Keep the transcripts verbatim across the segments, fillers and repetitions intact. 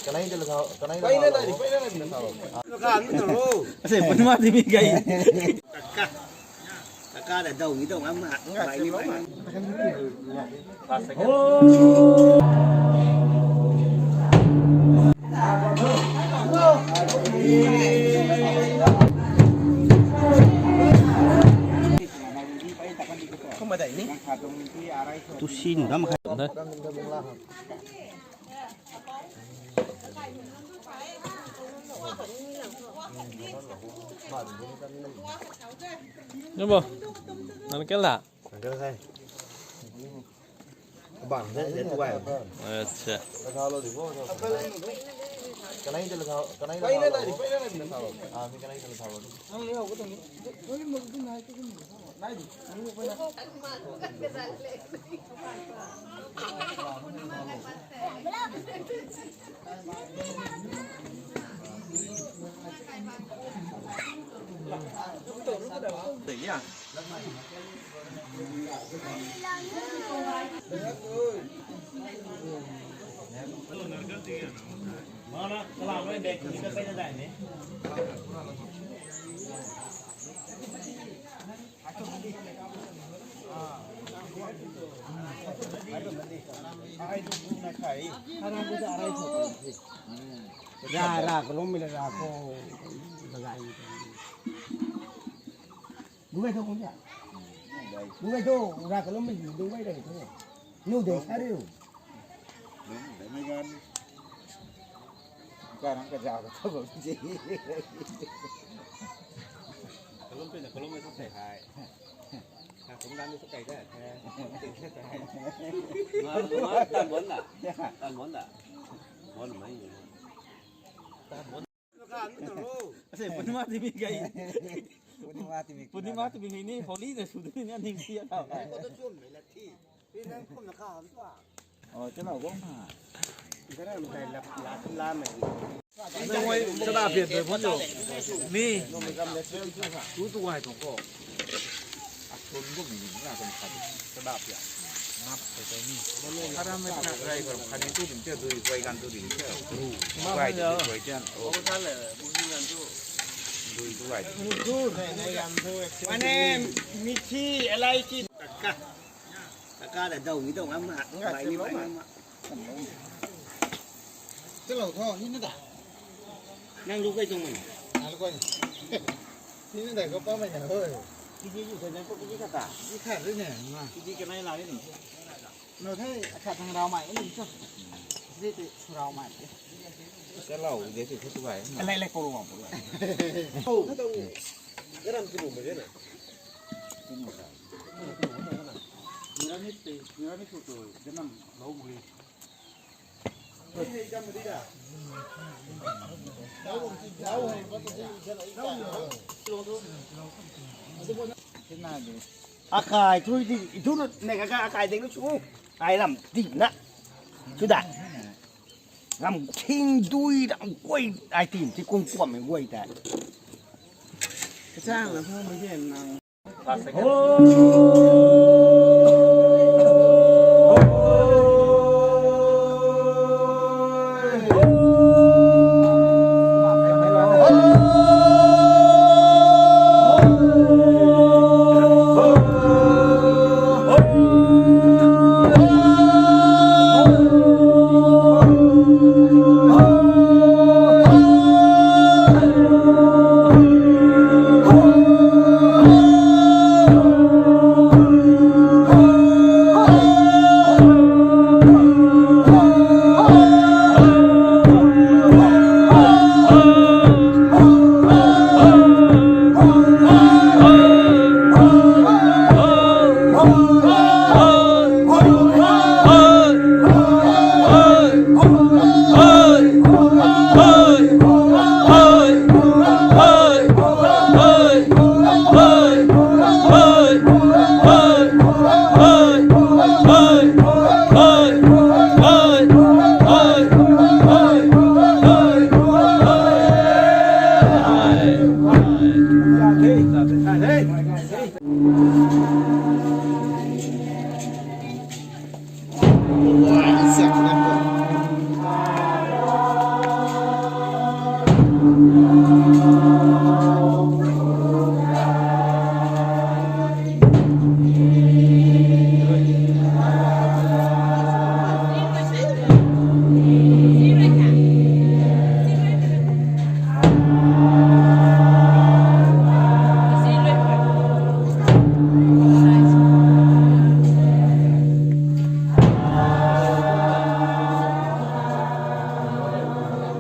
Kanei de la thau, kanei de la thau. Asei, punma ti mi gai. Kaka, kaka da dau ni dau ngam ha. Bai ni bai. Tusin dam kha. Ni bo, nang kela? Nang kela sai. Bang de, de tu ai. Acha. Kanei de la thau, kanei de la thau. Ah, mi kanei de la thau. Ra, ra, kalum mi la ra ko. Dubai to kung ja. Dubai to, ra kalum mi Dubai dai to. Nu de sa riu. Dai mai gan. Ka nang ka ja ka to ji. Kalum pe na kalum mi to sai hai. Ka kum dan ni to kai da. Ma, ma, tan bon da. Tan bon da. Bon mai. Asei, punma ti mi gai. Punma ti mi. Punma ti mi ni, holi na su ni, ning sia tau. Oh, chana gong ha. Nang wai chana pet pet phun jo. Ni. Tu tu wai tong ko. Asun ko mi ni na kan khat. Chana pet. Map ko ni. Kara me na rai ko khat ni tu ding che, dui wai gan tu ding che. Ru. Wai tu dui wai chen. Oh. Dui tu wai. Mane mithi, elaichi. Kaka. Kaka da dau ni dau ngam ha. Bai ni bai ngam ha. Chalo tho, ni na da. Nang lu kai tung man. Nang lu kai. Ni na da ko pa mai na hoi. Kiji yu kai na ko kiji kata. Ni kha ri ne ma. Kiji kanei la ri ni. No thei kha thang rau mai ni cho. Ni te su rau mai. Chalo de ti khu tu bai. Lai lai ko ru ma pu lai. Oh. Garam tu mu je na. Akai thui di, thu ne ka akai ding chu. Ai lam di na. Chu da. Lam thing dui ram guay ai tim ti kung kuam mei guay ta. Kachang na hung mei de nang.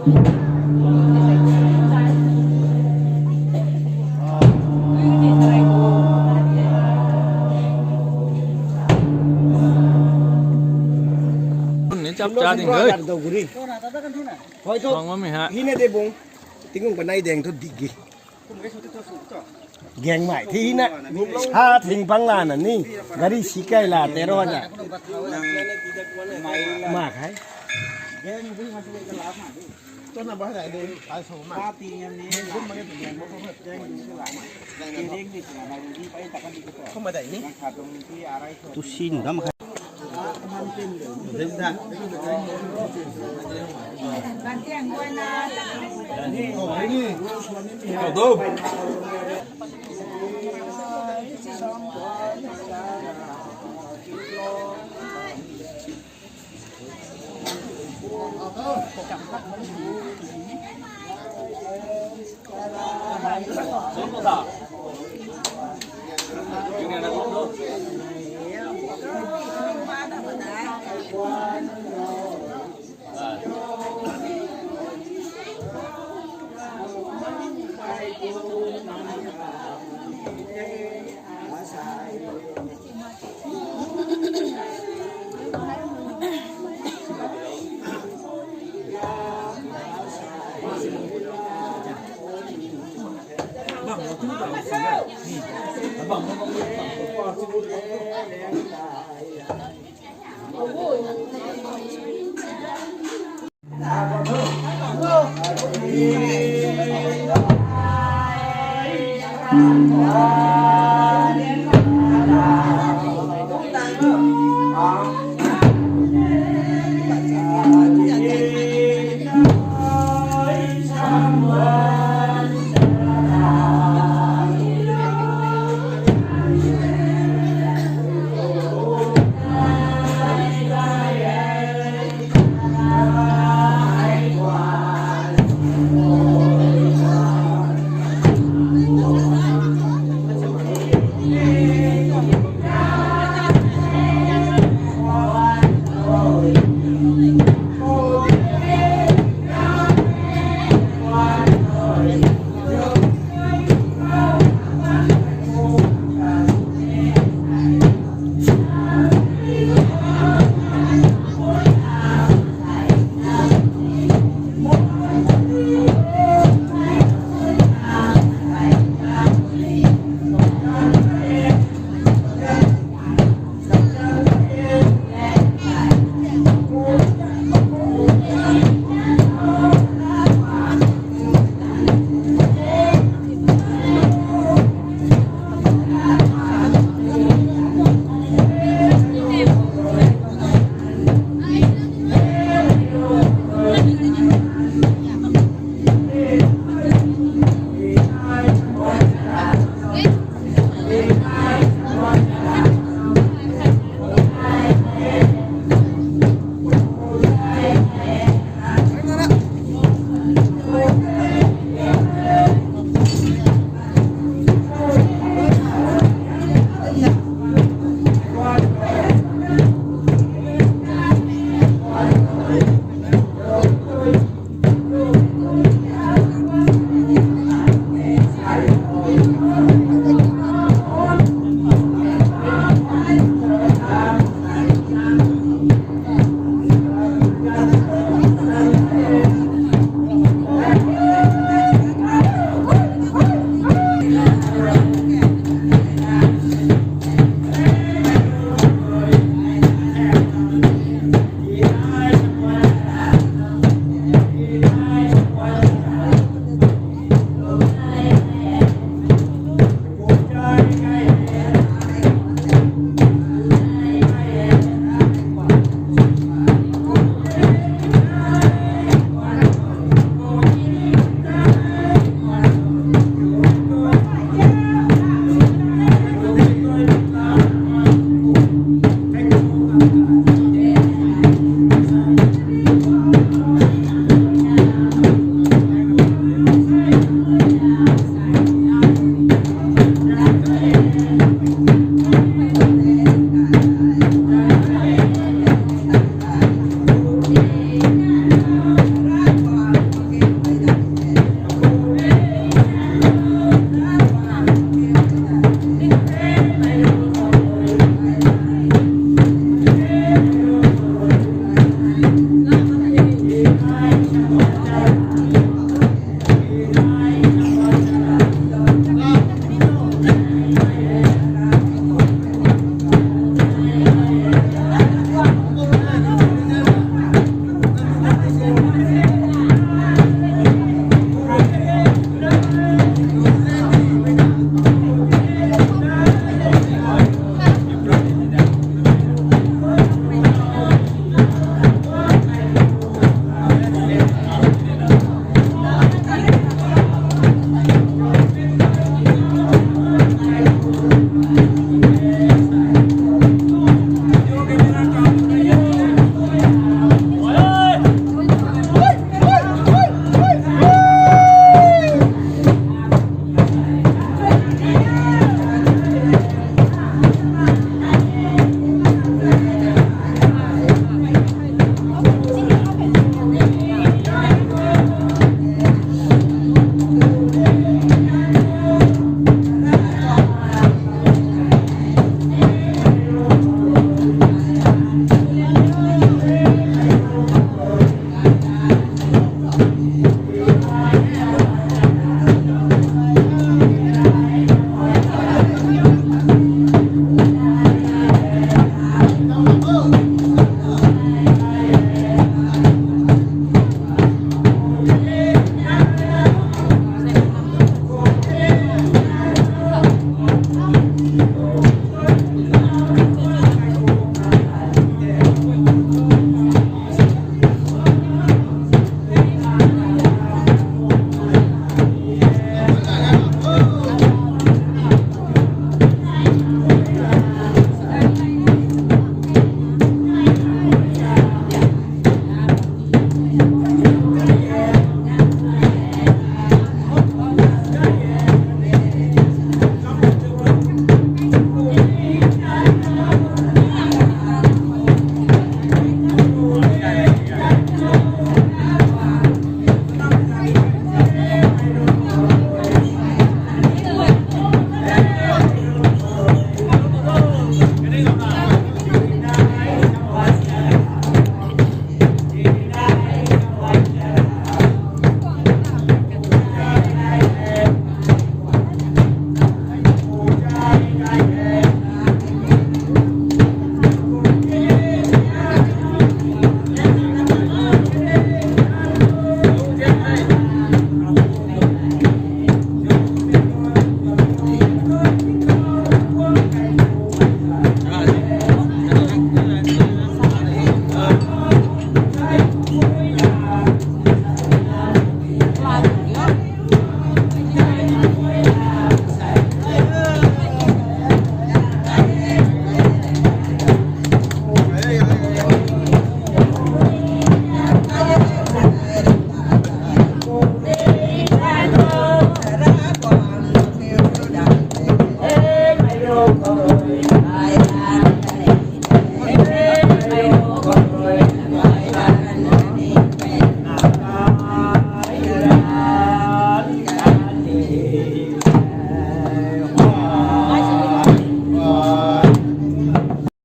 Ni chap cha ding hei. Hoi thu. Bang mami ha. Hina de bung. Tingkung kanei deng thu digi. Geng mai thi na. Ha thing pang la na ni. Gari si kai la te ro na. Ma khai. Kum dai ni. Tu sin dam khai.